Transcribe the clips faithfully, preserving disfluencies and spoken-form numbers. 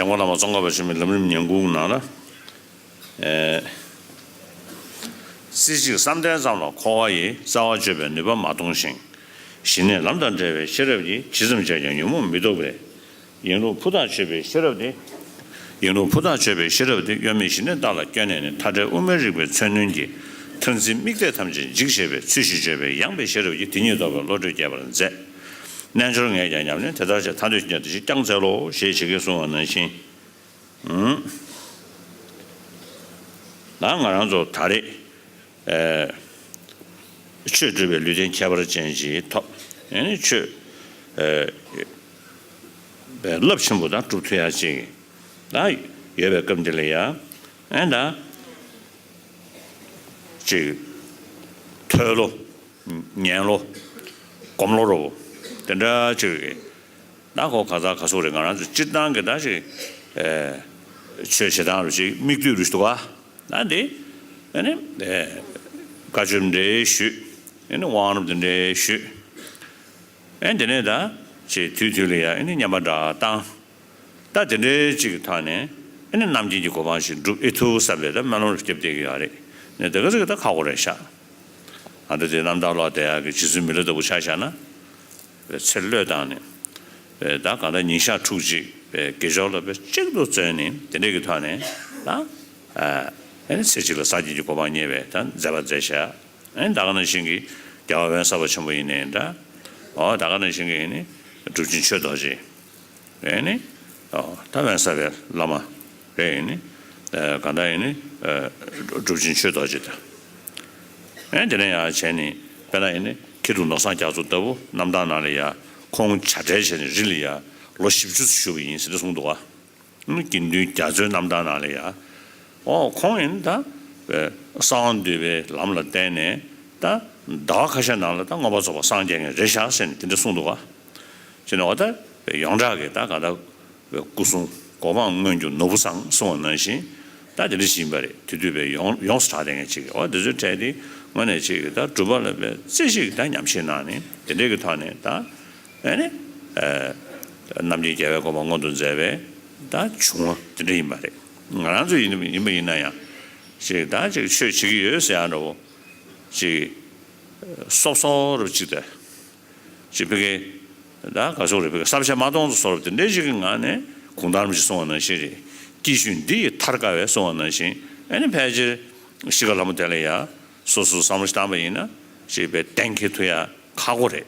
མགོན་བླ་མ་ཙོང་ཁ་པ་ཆེན་པོའི་ལམ་རིམ་ཉན་ཁུངས་ནང་ལ། ཨེ། རྩེ་གཅིག་བསམ་གཏན་ཙམ་ལ་འཁོར་བ་ཡི། རྩ་བ་གཅོད་པའི་ནུས་པ་མ་མཐོང་ཞིང་། ཞི་གནས་ལམ་དང་བྲལ་བའི་ཤེས་རབ་ཀྱིས། ཇི་ཙམ་བྱས་ཀྱང་ཉོན་མོངས་མི་ལྡོག་པས། ཡིན་ལུགས་ཕུ་ཐག་ཆོད་པའི་ཤེས་རབ་དེ། ཡིན་ལུགས་ཕུ་ཐག་ཆོད་པའི་ཤེས་རབ་དེ། གཡོ་མེད་ཞི་གནས་རྟ་ལ་བསྐྱོན་ནས་ནི། མཐའ་བྲལ་དབུ་མའི་རིག་པའི་མཚོན་རྣོན་གྱིས། མཐར་འཛིན་དམིགས་གཏད་ཐམས་ཅད་འཇིག་བྱེད་པའི། ཚུལ་བཞིན་བརྗོད་པའི་ཡངས་པའི་ཤེས་རབ་ཀྱིས། དེ་ཉིད་རྟོགས་པའི་བློ་གྲོས་རྒྱས་པར་མཛད། རྣལ་འབྱོར་ངས་ཀྱང་ཉམས་ལེན་དེ་ལྟར་བྱས། ཐར་འདོད་ཀྱི་ཉེར་བསྡོགས་ཀྱིས་བསྐྱངས་འཚལ་ལོ། ཞེས་ཇི་སྐད་གསུངས་པ་ནང་བཞིན། ཨུམ། ད་ང་རང་ཚོ་ད་རེས། ཨེ། ཆོས་སྒྲུབ་པའི་ལུས་རྟེན་ཁྱད་པར་ཅན་ཞིག་ཐོབ། ཨེ་ནི་ཆོས། ཨེ། རླབས་ཆེན་པོ་དང་སྒྲུབ་ཐུབ་ཡ་ཅིག་ད་ཡོད་པའི་སྐབས་འདི་ལ་ཡ། ཨེ་ད། ཅིག་མཐོལ་ལོ། ཉན་ལོ། སྒོམ་ལོ་རོ། དེ་འདྲ་ཅིག་གི། ད་ཁོ་ག་ས་ག་སོག་རེད། ང་རང་ཚོ་སྤྱིར་བཏང་གི་ད་ཅིག་ཨེ། ཆོས་བྱེད་སྟངས་རུ་ཅིག་མིག་ལྟོས་རུ་ཞིག་འདུག་ག་ད་འདི། ཨ་ནི། ཨེ། བཀའ་ཆོས་འདྲ་ཞུས། ཨ་ནི་དབང་རབ་འདི་འདྲ་ཞུས། ཨེ་འདི་ནས་ད་ཅིག་དུས་དུས་ལ་ཡ་ཨེ་ནི་བསྙེན་པ་འདྲ་བཏང་། ད་དེ་འདྲའི་ཅིག་གི་ཐོག་ནས་ཨེ་ནི་རྣམ་མཁྱེན་གྱི་གོ་འཕང་ཞིག་འགྲུབ་ཨེ་ཐུབ་བསམ་པའི་ད་སྨོན་ལམ་རུ་བརྒྱབ་བསྡད་ཀྱི་ཡོད་རེད། ནས་དེ་ག་ཚོད་ཀྱི་ད་ཁག་པོ་རེད་ཤག་ཨ་ད་དེ་རྣམ་ཐར་ཀློག་བསྡད་ཡག་གི་རྗེ་བཙུན་མི་ལ་ལྟ་བུ་ཆ་བཞག་ན། ཚེ་བློས་བཏང་ནས། ད་གང་ལྟར་ཉིན་ཞག་ཕྲུགས་གཅིག་དགེ་སྦྱོར་ལ་དཔེ་གཅིག་ཏུ་བརྩོན་ནས་དེ་འདྲའི་གི་ཐོག་ནས་ད། ཨ་ནི་ཚེ་གཅིག་ལ་སངས་རྒྱས་ཀྱི་གོ་འཕང་བརྙེས་པའི་ད་མཛད་པ་མཛད་ཤག་ཨ་ནི་ད་ག་ནང་བཞིན་གྱི་རྒྱལ་བ་དབེན་ས་པ་ཆེན་པོ་ཡིན་ནའི་འདྲ། འོ་ད་ག་ནང་བཞིན་གྱི་ཡིན་ནི་གྲུབ་ཆེན་ཆོས་རྡོ་རྗེ། ཨེ་ནི། ཨོ། ད་དབེན་ས་པའི་བླ་མ། རེད་ཨེ་ནི། ཨ། གང་ལྟར་ཨེ་ནི། ཨ། གྲུབ་ཆེན་ཆོས་རྡོ་རྗེ་དང་། ཨེ་དེ་ནས་ཡང་བྱས་ནི། དཔེར་ན་ཨེ་ནི། མཁས་གྲུབ་ནོར་བཟང་རྒྱ་མཚོ་ལྟ་བུ་རྣམ་ཐར་ནང་ལ་ཡང་ཁོང་བྱ་བྲལ་བྱས་ནས་རི་ལ་ཡང་ལོ་བཞི་བཅུ་ཙམ་བཞུགས་པ་ཡིན་ཟེར་ཏེ་གསུངས་འདུག་ག་དགེ་འདུན་རྒྱ་མཚོའི་རྣམ་ཐར་ནང་ལ་ཡང་། ཨོ། ཁོང་ཡིན་ད། གསང་བ་འདུས་པའི་ལམ་ལ་བརྟེན་ནས་ད། ཟླ་བ་ཁ་ཤས་ནང་ལ་ད་མངོན་པར་རྫོགས་པར་སངས་རྒྱས་མཁན་རེད་ཤག་ཟེར་ནས་དེ་འདྲ་གསུངས་འདུག་ག་བྱས་ནས་འོ་ད་ཡོངས་གྲགས་ཀྱི་ད་ག་ད་སྐུ་གསུང་གོ་འཕང་མངོན་གྱུར་ནོར་བུ་བཟང་གསུངས་པ་ནང་བཞིན་ད་དེ་འདྲ་ཞིག་ཡིན་པ་རེད། དེ་དུས་པའི་ཡོངས་ཡོངས་སུ་གྲགས་བསྡད་མཁན་ཅིག་གི་འོ་དེ་ཚོའི་གྲས་དེ་དངོས་གནས་ཅིག་གི་ད་སྒྲུབ་པ་ལ་དཔེ་རྩེ་གཅིག་ད་ཉམས་ཞིབ་གནང་ནས་དེ་འདྲའི་གི་ཐོག་ནས་ད། ཨེ་ནི། ཨ། རྣམ་མཁྱེན་རྒྱལ་བའི་གོ་འཕང་མངོན་དུ་མཛད་པའི་ད་བྱུང་བ་དེ་འདྲ་ཡིན་པ་རེད། ང་རང་ཚོ་ཡིན་ཡིན་པ་ཡིན་ན་ཡང་ཅིག་ད་ཅིག་ཆོས་བྱེད་ཀྱི་ཡོད་ཟེར་ཡག་འདྲ་བོ་ཅིག་སོབ་སོབ་རུ་ཅིག་ད་ཅིག་ཕ་གི་ད་ག་སོག་རེད། ཕ་གི་བསམ་ཤེས་མ་གཏོང་ཚུལ་སོགས་དེ་འདྲའི་ཅིག་གི་ངང་ནས་གུང་ཐང་རིན་པོ་ཆེས་གསུངས་པ་ནང་བཞིན་རེད། སྐྱེ་ཤུལ་འདི་ཡི་ཐར་དཀའ་བས་གསུངས་པ་ནང་བཞིན་ཨེ་ནི་ཕལ་ཆེར་གཤིས་ཀ་ལྷ་མོ་དེ་ལ་ཡང་སོ་སོ་བསམ་བློ་ཞིག་བཏང་པ་ཡིན་ན་ཅིག་དཔེ་གཏན་འཁེལ་ཐུབ་ཡག་ཁག་པོ་རེད།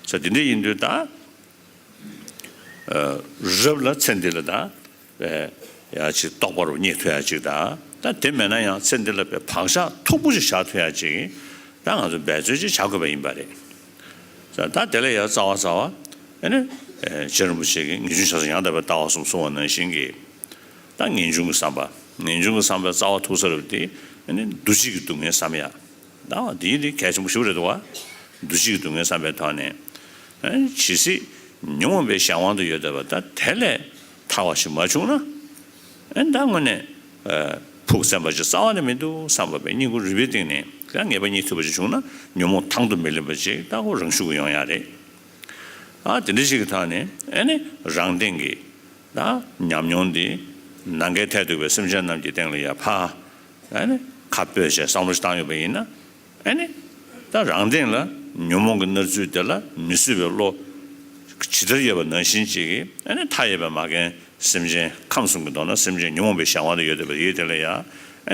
ས་དེ་འདྲ་ཡིན་དུས་ད། ཨ། རབ་ལ་ཚེ་འདི་ལ་ད། ཨེ། ཡ་ཅིག་རྟོགས་པ་རུ་རྙེད་ཐུབ་ཡ་ཅིག་ད། ད་དེ་མེད་ན་ཡང་ཚེ་འདི་ལ་བའི་བག་ཆགས་མཐུག་པོ་ཅིག་བཞག་ཐུབ་ཡ་ཅིག་ད་ང་ཚོ་འབད་རྩོལ་ཅིག་བྱ་དགོས་པ་ཡིན་པ་རེད། ས་ད་དེ་ལ་ཡ་རྩ་བ་རྩ་བ། ཨེ་ནི། ཨེ། རྗེ་རིན་པོ་ཆེ་གིས་ངེས་འབྱུང་ཆགས་སོགས་ཡང་དག་པའི་ལྟ་བ་གསུམ་གསུངས་པ་ནང་བཞིན་གྱི། ད་ངེས་འབྱུང་གི་བསམ་པ། ངེས་འབྱུང་གི་བསམ་པའི་རྩ་བ་མཐུག་ས་རུ་དེ་ཨེ་ནི་འདུ་བྱེད་ཀྱི་སྡུག་བསྔལ་བསམ་ཡ། ད་འདི་འདི་གལ་ཆེན་པོ་ཞིག་རེད་འདུག་བ། འདུ་བྱེད་ཀྱི་སྡུག་བསྔལ་བསམ་པའི་ཐོག་ནས། ཨ། ཇི་སྲིད་ཉོན་མོངས་པའི་གཞན་དབང་དུ་ཡོད་བསྡད་པ་ད་དེ་ལས་ཐར་བ་ཞིག་མ་བྱུང་ན། ཨ། ད་དངོས་གནས། ཨ། ཕུགས་བཙན་པ་ཅིག་རྩ་བ་ནས་མི་འདུག་བསམ་པ་བས་སྙིང་ཁུང་རུས་པའི་གཏིང་ནས་ད་ངེས་པ་རྙེད་ཐུབ་པ་ཅིག་བྱུང་ན་ཉོན་མོངས་དང་དུ་མི་ལེན་པ་ཅིག་ད་ཁོ་རང་ཤུགས་ཀྱིས་ཡོང་ཡ་རེད། ཨ། དེ་འདྲ་ཞིག་གི་ཐོག་ནས་ཨ་ནི་རང་སྟེང་གི་ད་ཉམས་མྱོང་འདི་ནམ་མཁའི་མཐས་གཏུགས་པའི་སེམས་ཅན་རྣམས་ཀྱི་སྟེང་ལ་ཡ་ཕར། ཨ་ནི་ཁ་སྤོས་བྱས་བསམ་བློ་ཞིག་བཏང་ཡོད་པ་ཡིན་ན། ཨ་ནི་ད་རང་སྟེང་ལ་ཉོན་མོངས་ཀྱི་མནར་ཚུལ་དེ་ལ་མི་བཟོད་པའི་བློ་ཇི་ལྟར་ཡོད་པ་ནང་བཞིན་ཅིག་གིས་ཨ་ནི་མཐའ་ཡས་པའི་མ་རྒན་སེམས་ཅན་ཁམས་གསུམ་གྱི་མདོར་ན་སེམས་ཅན་ཉོན་མོངས་པའི་གཞན་དབང་དུ་ཡོད་བསྡད་པ་ཡོད་དེ་ལ་ཡ། ཨ་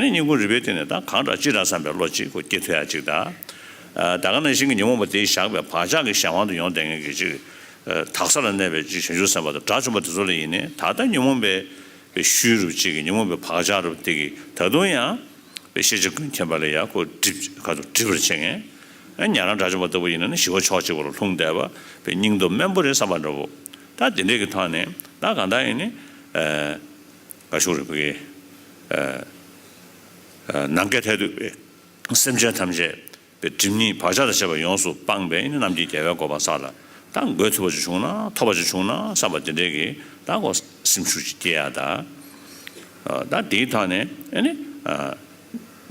ནི་སྙིང་ཁུང་རུས་པའི་གཏིང་ནས་ད་གང་དྲག་ཅི་དྲག་བསམ་པའི་བློ་གཅིག་ཁོ་སྐྱེ་ཐུབ་ཡ་གཅིག་དང་། ཨ། ད་ག་ནང་བཞིན་གྱི་ཉོན་མོངས་པ་དེས་བཞག་པའི་བག་ཆགས་ཀྱི་གཞན་དབང་དུ་ཡོང་བསྡད་མཁན་གྱི་གཅིག་ཨ། དག་ས་ལ་གནས་པའི་གཅིག་བྱང་ཆུབ་སེམས་དཔའ་དང་དགྲ་བཅོམ་པ་དེ་ཚོ་ལ་ཡིན་ནའི་ད་ལྟ་ཉོན་མོངས་པའི་ཤུལ་རུ་གཅིག་གི་ཉོན་མོངས་པའི་བག་ཆགས་རུ་དེ་གི་ད་དུང་ཡང་པའི་ཤེས་བྱ་ཀུན་མཁྱེན་པ་ལ་ཡ་ཁོ་སྒྲིབ་ག་ཚོད་སྒྲིབ་པར་བྱེད་མཁན། ཨ། ཉན་རང་དགྲ་བཅོམ་པ་ལྟ་བུ་ཡིན་ན་ནི་ཞི་བ་ཕྱོགས་གཅིག་པ་ལ་ལྷུང་བསྡད་པ་པའི་སྙིང་སྟོབས་དམན་པོ་རེད་བསམ་པ་འདྲ་བོ། ད་དེ་འདྲས་ཀྱི་ཐོག་ནས་ད་གང་ལྟར་ཡིན་ནི། ཨ། ག་ཤུག་རེ་བུ་གི། ཨ། ཨ། ནམ་མཁའི་མཐས་གཏུགས་པའི་སེམས་ཅན་ཐམས་ཅད་པའི་སྒྲིབ་གཉིས་བག་ཆགས་དང་བཅས་པ་ཡོངས་སུ་སྤངས་པའི་ནི་རྣམ་མཁྱེན་རྒྱལ་བའི་གོ་འཕང་ས་ལ་ད་འགོད་ཐུབ་པ་ཅིག་བྱུང་ན་ཐོབ་པ་ཅིག་བྱུང་ན་བསམ་པ་དེ་འདྲས་ཀྱི་ད་གོ་སེམས་ཤུགས་ཅིག་སྐྱེ་ཡ་ད། ཨ། ད་དེའི་ཐོག་ནས་ཨ་ནི། ཨ།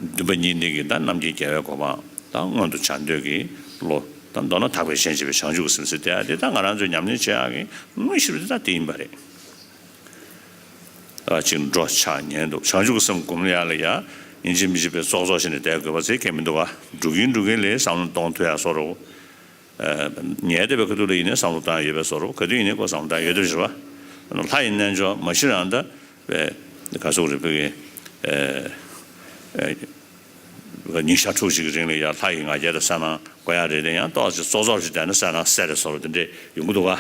འདུན་པ་གཉིས་ལྡན་གྱི་ད་རྣམ་མཁྱེན་རྒྱལ་བའི་གོ་འཕང་ད་མངོན་དུ་བྱ་འདོད་ཀྱི་བློ་ད་མདོར་ན་དག་པའི་གཞན་གཅེས་པའི་བྱང་ཆུབ་ཀྱི་སེམས་ཟེར་དེ་ཨ་དེ་ད་ང་རང་ཚོས་ཉམས་ལེན་བྱེད་ཡག་གི་དངོས་གཞི་རུ་དེ་ད་དེ་ཡིན་པ་རེད། ད་ཅིག་འགྲོ་ཆགས་ཉལ་འདུག་བྱང་ཆུབ་ཀྱི་སེམས་སྒོམ་ཡག་ལ་ཡ་ཡིན་གཅིག་མིན་གཅིག་དཔེ་ཙོག་ཙོག་བྱས་ནས་བསྡད་དགོས་པ་ཚེ་གལ་མི་འདུག་ག་འགྲོ་གིན་འགྲོ་གིན་ལས་བསམ་བློ་གཏོང་ཐུབ་ཡག་བཟོ་འདྲ་བོ། ཉལ་བསྡད་པའི་ཁ་ཐུག་ལ་ཡིན་ནའི་བསམ་བློ་བཏང་ཡོད་པའི་བཟོ་འདྲ་བོ། ག་དུས་ཡིན་ནའི་ཁོ་བསམ་བློ་བཏང་ཡོད་དུས་རེད་པ། ལྷ་ཡི་རྣལ་འབྱོར་མ་གཞི་རང་ད་དཔེ་ག་ཟེར་དགོས་རེད། བོད་ཀྱི་ཉིན་ཞག་དྲུག་ཅིག་གི་རིང་ལ་ཡ་ལྷ་ཡི་ང་རྒྱལ་དང་གསལ་སྣང་དགོས་ཡག་རེད་དེ། ཡང་ཏོག་ཙམ་ཙོག་ཙོག་ཞིག་བསྡད་ན་གསལ་སྣང་གསལ་རེད་བཟོ་འདྲ་དེ་འདྲས་ཡོང་གི་འདུག་ག་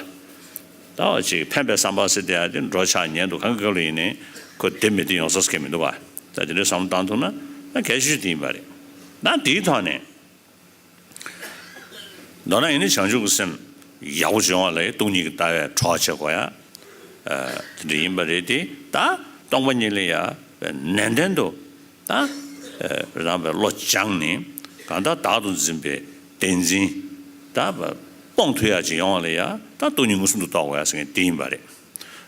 ད་བ་ཅིག་ཕན་པའི་བསམ་པ་ཟེར་དེ་ཡ་དེ་འགྲོ་ཆགས་ཉལ་འདུག་གང་གི་སྐབས་ལ་ཡིན་ནའི་ཁོ་བདེ་མི་བདེ་ཡོང་ས་སྐད་མི་འདུག་ག་ད་དེ་འདྲའི་བསམ་བློ་བཏང་ཐུབ་ན་ད་གལ་ཆེ་ཤོས་དེ་ཡིན་པ་རེད། ད་དེའི་ཐོག་ནས་མདོར་ན་ཡིན་ནའི་བྱང་ཆུབ་ཀྱི་སེམས་ཡག་པོ་ཅིག་ཡོང་བ་ལ་སྟོང་ཉིད་ཀྱི་ལྟ་བས་གྲོགས་བྱེད་དགོས་ཡ། དེ་འདྲ་ཡིན་པ་རེད་དེ། ད་སྟོང་པ་ཉིད་ལ་ཡ་ནན་ཏན་དུ་ད་རང་པའི་བློ་སྦྱངས་ནས་གང་ལྟར་བདག་ཏུ་འཛིན་པའི་བདེན་འཛིན་ད་སྤོང་ཐུབ་ཡ་ཅིག་ཡོང་བ་ལ་ཡ་ད་སྟོང་ཉིད་མངོན་སུམ་དུ་རྟོགས་དགོས་ཡ་ཟེར་མཁན་དེ་ཡིན་པ་རེད།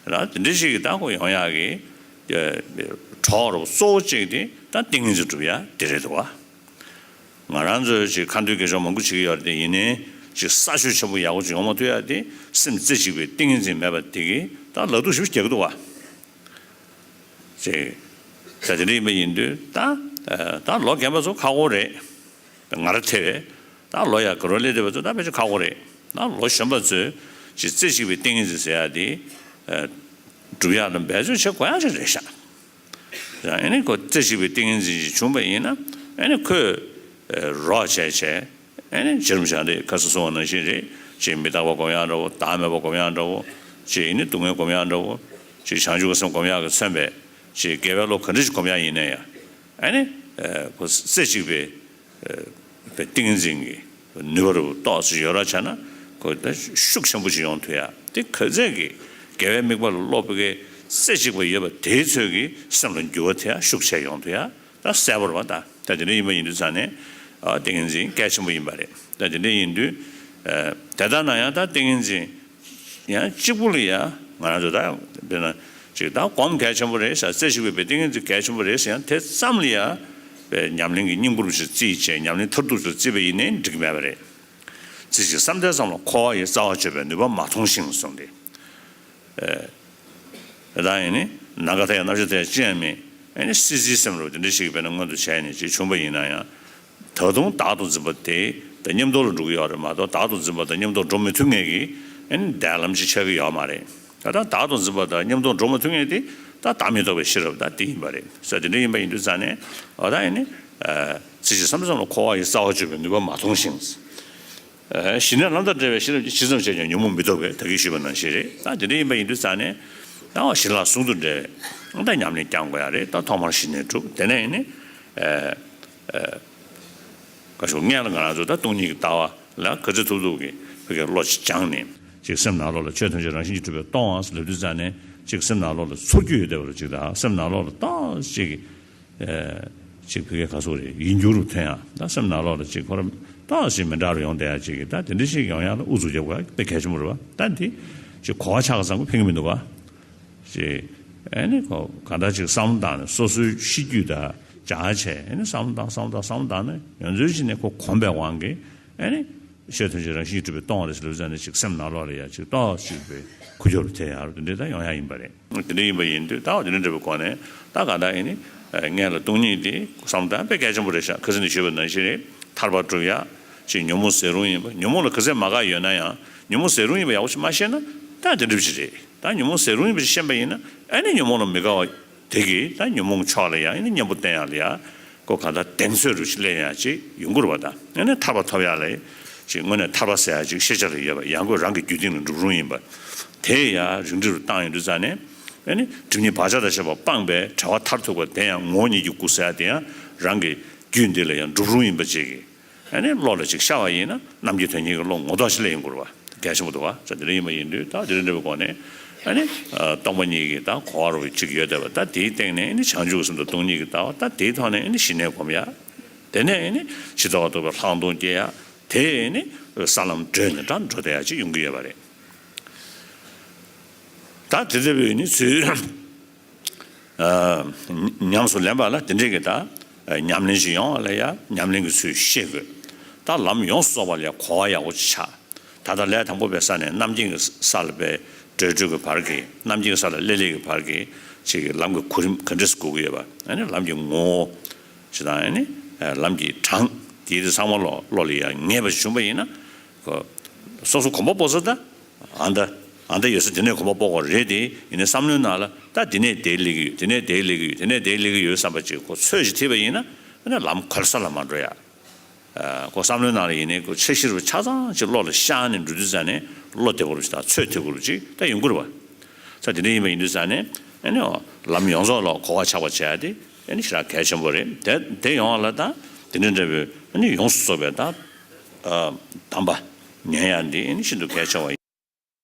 ད་དེ་འདྲ་ཞིག་གི་ད་ཁོ་ཡོང་ཡག་གི་གྲོགས་རུ་གཙོ་བོ་གཅིག་དེ་ད་ཏིང་ངེ་འཛིན་སྒྲུབ་ཡག་དེ་རེད་འདུག་བ། ང་རང་ཚོའི་ཅིག་ཁ་འདོན་དགེ་སྦྱོར་མང་པོ་བྱེད་ཀྱི་ཡོད་རེད་དེ། ཡིན་ནའི་ཅིག་ས་ཆོད་ཆེན་པོ་ཡག་པོ་ཅིག་ཡོང་མ་ཐུབ་ཡག་དེ་སེམས་རྩེ་གཅིག་པའི་ཏིང་ངེ་འཛིན་མེད་པ་དེ་གིས་ད་ལག་ཐུག་ཞིག་རྒྱག་གི་འདུག་བ། ཅིག་ད་དེ་འདྲ་ཡིན་པ་ཡིན་དུས་ད་ད་ལོ་རྒན་པ་ཚོ་ཁག་པོ་རེད། ང་རང་ཐེ་བས་ད་ལོ་ཡག་ག་རོ་སླེབས་བསྡད་པ་ཚོ་ད་ཕལ་ཆེར་ཁག་པོ་རེད། ད་ལོ་གཞོན་པ་ཚོས་ཅིག་རྩེ་གཅིག་པའི་ཏིང་ངེ་འཛིན་ཟེར་ཡག་དེ་སྒྲུབ་ཡག་ལ་འབད་རྩོལ་བྱེད་དགོས་ཡག་ཅིག་རེད་ཤག་ཨ་ནི་ཁོ་རྩེ་གཅིག་པའི་ཏིང་ངེ་འཛིན་ཅིག་བྱུང་བ་ཡིན་ན། ཨ་ནི་ཁོས་རོགས་བྱས་བྱས། ཨ་ནི་རྗེ་རིན་པོ་ཆེ་འདི་ཁ་སང་གསུངས་པ་ནང་བཞིན་རེད། ཅིག་མི་རྟག་པ་སྒོམ་ཡག་འདྲ་བོ། བདག་མེད་པ་སྒོམ་ཡག་འདྲ་བོ། ཅིག་ཡིན་ནི་སྡུག་བསྔལ་སྒོམ་ཡག་འདྲ་བོ། ཅིག་བྱང་ཆུབ་ཀྱི་སེམས་སྒོམ་ཡག་གིས་མཚོན་པའི་ཅིག་དགེ་བའི་བློ་ག་འདྲ་ཞིག་སྒོམ་ཡག་ཡིན་ན་ཡང་། ཨ་ནི་ཁོ་རྩེ་གཅིག་པའི་པའི་ཏིང་ངེ་འཛིན་གྱི་ནུས་པ་རུ་ཏོག་ཙམ་ཡོད་ར་བྱས་ན་ཁོ་ད་ཤུགས་ཆེན་པོ་ཞིག་ཡོང་ཐུབ་ཡག་དེ། ག་ཚད་ཀྱི་དགེ་བའི་དམིགས་པ་ལ་སློབ་པའི་རྩེ་གཅིག་པ་ཡོད་པ་དེའི་ཚོད་ཀྱིས་སེམས་ལ་འགྱུར་བ་ཐེབས་ཡག་ཤུགས་ཆེ་ཡོང་ཐུབ་ཡག་ད་གསལ་པོ་རེད་པ། ད་ད་དེ་འདྲ་ཡིན་པ་ཡིན་དུས་ཙང་ནས་ཨ་ཏིང་ངེ་འཛིན་གལ་ཆེན་པོ་ཡིན་པ་རེད། ད་དེ་འདྲ་ཡིན་དུས་ཨ་དེ་ལྟར་ན་ཡང་ད་ཏིང་ངེ་འཛིན་ཡང་གཅིག་པུ་ལ་ཡང་ང་རང་ཚོ་ད་དཔེར་ན་ཅིག་ད་སྒོམ་གལ་ཆེན་པོ་རེད་ཟེར། རྩེ་གཅིག་པའི་ཏིང་ངེ་འཛིན་གལ་ཆེན་པོ་རེད་ཟེར། ཡང་དེ་ཙམ་ལ་ཡང་པའི་ཉམས་ལེན་གྱི་སྙིང་པོ་ཞིག་བརྩིས་བྱས། ཉམས་ལེན་མཐར་ཐུག་ཏུ་བརྩིས་པ་ཡིན་ནའི་འགྲིག་གི་མེད་པ་རེད། རྩེ་གཅིག་བསམ་གཏན་ཙམ་ལ་འཁོར་བ་ཡི་རྩ་བ་གཅོད་པའི་ནུས་པ་མ་མཐོང་ཞིང་གསུངས་ཏེ། ཨ་ད་ཡིན་ནི་ནམ་མཁའ་མཐའ་ཡས་རྣམ་ཤེས་མཐའ་ཡས་ཅི་ཡང་མེད། ཨ་ནི་སྲིད་རྩེའི་སེམས་རུ་དེ་འདྲ་ཞིག་དཔེར་ན་མངོན་དུ་བྱས་ནས་ཅིག་བྱུང་པ་ཡིན་ན་ཡང་། ད་དུང་བདག་ཏུ་འཛིན་པ་དེ་ད་མཉམ་དུ་ལ་འགྲོ་གི་ཡོད་རེད་མ་གཏོགས། བདག་ཏུ་འཛིན་པ་དང་མཉམ་དུ་འགྲོ་མི་ཐུབ་མཁན་གྱི་ཨ་ནི་འདས་ལམ་ཅིག་ཆགས་ཀྱི་ཡོད་མ་རེད། ད་ལྟ་བདག་ཏུ་འཛིན་པ་དང་མཉམ་དུ་འགྲོ་མི་ཐུབ་མཁན་དེ་ད་བདག་མེད་རྟོགས་པའི་ཤེས་རབ་ད་དེ་ཡིན་པ་རེད་ཟེར། དེ་འདྲ་ཡིན་པ་ཡིན་དུས་ཙང་ནས་ཨ་ད་ཡིན་ནི་རྩེ་གཅིག་བསམ་གཏན་ཙམ་ལ་འཁོར་བ་ཡི་རྩ་བ་གཅོད་པའི་ནུས་པ་མ་མཐོང་ཞིང་། ཨ་ཞི་གནས་ལམ་དང་བྲལ་བའི་ཤེས་རབ་ཀྱིས། ཇི་ཙམ་བྱས་ཀྱང་ཉོན་མོངས་མི་ཐོབ་པས། ད་གིན་ཞུས་པ་ནང་བཞིན་རེད། ད་དེ་འདྲ་ཡིན་པ་ཡིན་དུས་ཙང་ནས་ད་བ་ཞི་ལྷག་ཟུང་དུ་འབྲེལ་བའི་ད་ཉམས་ལེན་བསྐྱང་དགོས་ཡ་རེད། ད་ཐོག་མར་ཞི་གནས་སྒྲུབ། དེ་ནས་ཡིན་ནི་ཨ་ཨ་ག་ཞུ་སྔོན་ལ་ང་རང་ཚོ་ད་སྟོང་ཉིད་ཀྱི་ལྟ་བ་ལ་ག་ཚོད་ཐུབ་ཐུབ་ཀྱིས་བོད་ཀྱི་བློ་ཅིག་སྦྱངས་ནས་ཅིག་སེམས་ནང་ལོགས་ལ་ཆོས་ཐམས་ཅད་རང་བཞིན་གྱིས་གྲུབ་པས་སྟོང་བ་ཟེར་ལབ་དུས་ཙང་ནས་ཅིག་སེམས་ནང་ལོགས་ལ་ཚོར་རྒྱུ་ཡོད་བསྡད་པ་རུ་ཅིག་དང་། སེམས་ནང་ལོགས་ལ་ཏོག་ཙམ་ཅིག་གི་ཨ་ཅིག་བོད་སྐད་ག་ཟེར་དགོས་རེད། ཡིད་འགྱུར་རུ་ཐོན་ཡ། ད་སེམས་ནང་ལོགས་ལ་ཅིག་ཁོ་རང་ཏོག་ཙམ་མི་འདྲ་རུ་ཡོང་བསྡད་ཡ་ཅིག་གི་ད་དེ་འདྲ་ཞིག་ཡོང་ཡ་ལ་ཨུ་ཚུགས་རྒྱབ་དགོས་ཡ་དཔེ་གལ་ཆེན་པོ་རེད་པ། ད་འདི་ཅིག་གོ་བ་ཆགས་ཙང་ཁོ་ཕན་གྱི་མི་འདུག་ག་ཅིག་ཨ་ནི་ཁོ་གང་ལྟར་ཅིག་བསམ་བློ་བཏང་ནས་སོ་སོའི་གཤིས་རྒྱུད་དང་སྦྱར་བྱས། ཨ་ནི་བསམ་བློ་བཏང་བསམ་བློ་བཏང་བསམ་བློ་བཏང་ནས་ཡོངས་རྫོགས་ཅིག་ནས་ཁོ་གོམས་པའི་དབང་གིས་ཨ་ནི་ཆོས་ཐམས་ཅད་རང་བཞིན་གྱིས་གྲུབ་པས་སྟོང་བ་རེད་ཟེར་ལབ་ཙང་ནས་ཅིག་སེམས་ནང་ལོགས་ལ་ཡ་ཅིག་ཏོག་ཅིག་པའི་ཁུ་ཁྱོར་རུ་ཐེབས་ཡ་རུ་དེ་འདྲ་ད་ཡོང་ཡ་ཡིན་པ་རེད། དེ་འདྲ་ཡིན་པ་ཡིན་དུས་ད་འོ་དེ་འདྲ་འདྲ་བའི་སྒོ་ནས་ད་ག་ད་ཡིན་ནི་སྔོན་ལ་སྟོང་ཉིད་དེ་བསམ་བཏང་དཔེ་གལ་ཆེན་པོ་རེད་ཤག་ཁ་སང་ནས་ཞུས་པ་ནང་བཞིན་རེད། ཐར་པ་སྒྲུབ་ཡག་ཅིག་ཉོན་མོངས་ཟད་རུང་ཡིན་པ། ཉོན་མོངས་ལ་ག་ཚད་མ་དགའ་ཡོད་ན་ཡང་ཉོན་མོངས་ཟད་རུང་ཡིན་པ་ཡག་པོ་ཞིག་མ་ཤེས་ན་ད་དེ་འདྲ་ཅིག་རེད། ད་ཉོན་མོངས་ཟད་རུང་ཡིན་པ་ཞིག་ཤེས་པ་ཡིན་ན་ཨ་ནི་ཉོན་མོངས་ལ་མི་དགའ་བ་དེ་གིས་ད་ཉོན་མོངས་ཕྱོགས་ལ་ཡང་ཨ་ནི་གཉེན་པོ་བསྟེན་ཡག་ལ་ཡང་ཁོ་གང་ལྟར་གདེང་ཚོད་རུ་ཞིག་སླེབས་ཡག་ཅིག་ཡོང་གི་རེད་པ། ད་ཨ་ནི་ཐར་པ་ཐོབ་ཡག་ལ་ཅིག་དངོས་གནས་ཐར་པ་ཟེར་ཡག་ཅིག་ཤེས་བྱ་ལ་ཡོད་པ། ཡང་སྒོས་རང་གི་རྒྱུད་སྟེང་ལ་འགྲུབ་རུང་ཡིན་པ། དེ་ཡང་རིམ་གྲོ་རུ་བཏང་ཡོང་དུས་ཙང་ནས་ཨ་ནི་སྒྲིབ་གཉིས་བག་ཆགས་དང་བཅས་པ་སྤངས་པའི་བྲལ་བ་མཐར་ཐུག་པ་དེ་ཡང་ངོ་བོ་ཉིད་ཀྱི་སྐུ་ཟེར་ཡག་དེ་ཡང་རང་གི་རྒྱུད་འདི་ལ་ཡང་འགྲུབ་རུང་ཡིན་པ་ཅིག་གིས། ཨ་ནི་བློ་ལ་ཅིག་ཤར་བ་ཡིན་ན་རྣམ་མཁྱེན་དོན་གཉེར་གྱི་བློ་ངོ་ཐོག་ཅིག་སླེབས་ཡོང་གི་རེད་པ། གལ་ཆེན་པོ་འདུག་པ། ད་དེ་འདྲ་ཡིན་པ་ཡིན་དུས་ད་དེ་འདྲ་འདྲ་བའི་སྒོ་ནས་ཨ་ནི་སྟོང་པ་ཉིད་ཀྱི་ད་གོ་བ་རུ་ཅིག་ཡོད་བསྡད་པ། ད་དེའི་སྟེང་ནས་ཨ་ནི་བྱང་ཆུབ་ཀྱི་སེམས་དང་སྟོང་ཉིད་ཀྱི་ལྟ་བ། ད་དེའི་ཐོག་ནས་ཨ་ནི་ཞི་གནས་སྒོམ་ཡག་དེ་ནས་ཨ་ནི་ཇི་ལྟ་བ་རྟོགས་པའི་ལྷག་མཐོང་སྐྱེ་ཡག་དེ་ཨ་ནི་ས་ལམ་བགྲོད་ནས་ད་འགྲོ་བསྡད་ཡག་ཅིག་ཡོང་གི་ཡོད་པ་རེད། ད་དེ་ལྟ་བུའི་ནི་ཚུལ། ཉམས་སུ་ལེན་པ་ལ་དེ་འདྲའི་གི་ད་ཉམས་ལེན་ཞིག་ཡོང་བ་ལ་ཡ་ཉམས་ལེན་གྱི་ཚུལ་ཤེས་དགོས། ད་ལམ་ཡོངས་སུ་རྫོགས་པ་ལ་ཡ་གོ་བ་ཡག་པོ་ཅིག་ཆགས། ད་ལྟ་ལས་དང་པོ་པའི་ས་ནས་རྣམ་མཁྱེན་གྱི་ས་ལ་པའི་བགྲོད་བགྲོད་ཀྱི་བར་གྱི། རྣམ་མཁྱེན་གྱི་ས་ལ་སླེབས་སླེབས་ཀྱི་བར་གྱི་ ཅིག་གི་ལམ་གྱི་གོ་རིམ་ག་འདྲས་སེ་སྒུག་གི་ཡོད་པ། ཨ་ནི་ལམ་གྱི་ངོ་བོ་ཞིག་དང་། ཨ་ནི་ལམ་གྱི་གྲངས་དེ་དེ་ཚང་མ་བློ་བློ་ལ་ཡ་ངེས་པ་ཞིག་བྱུང་པ་ཡིན་ན། ཁོ་སོ་སོ་གོམ་པ་སྤོ་ས་ད་ཨ་ད་ཨ་ད་ཡོད་ས་དེ་ནས་གོམ་པ་སྤོ་དགོས་རེད་དེ། ཡིན་ནའི་བསམ་བློའི་ནང་ལ་ད་དེ་ནས་དེ་སླེབས་ཀྱི་ཡོད། དེ་ནས་དེ་སླེབས་ཀྱི་ཡོད། དེ་ནས་དེ་སླེབས་ཀྱི་ཡོད་བསམ་པ་ཅིག་ཁོ་ཚོད་ཅིག་ཐིག་པ་ཡིན་ན། ཨ་ནི་ལམ་གོལ་ས་ལ་མ་འགྲོ་ཡ། ཨ་ཁོ་བསམ་བློའི་ནང་ལ་ཡིན་ནའི་ཁོ་འཆར་གཞི་རུ་ཆ་ཚང་ཅིག་བློ་ལ་ཤར་ནས་འགྲོ་དུས་ཙ་ནས་བློ་བདེ་པོ་རུ་ཞིག་དང་ཚོད་ཐིག་པོ་རུ་ཅིག་ད་ཡོང་གི་རེད་པ། ས་དེ་འདྲ་ཡིན་པ་ཡིན་དུས་ཙ་ནས། ཨ་ནི་ལམ་ཡོངས་རྫོགས་ལ་གོ་བ་ཆགས་པ་བྱས་ཏེ། ཨ་ནི་ཞེ་དྲག་གལ་ཆེན་པོ་རེད། དེ་དེ་ཡོང་བ་ལ་ད་དེ་འདྲ་འདྲ་བའི་ཨ་ནི་ཡོངས་སུ་རྫོགས་པའི་ད་ཨ་གདམས་པ་ཉན་ཡ་འདི་ཨ་ནི་ཤིན་ཏུ་གལ་ཆེ་བ་ཡིན།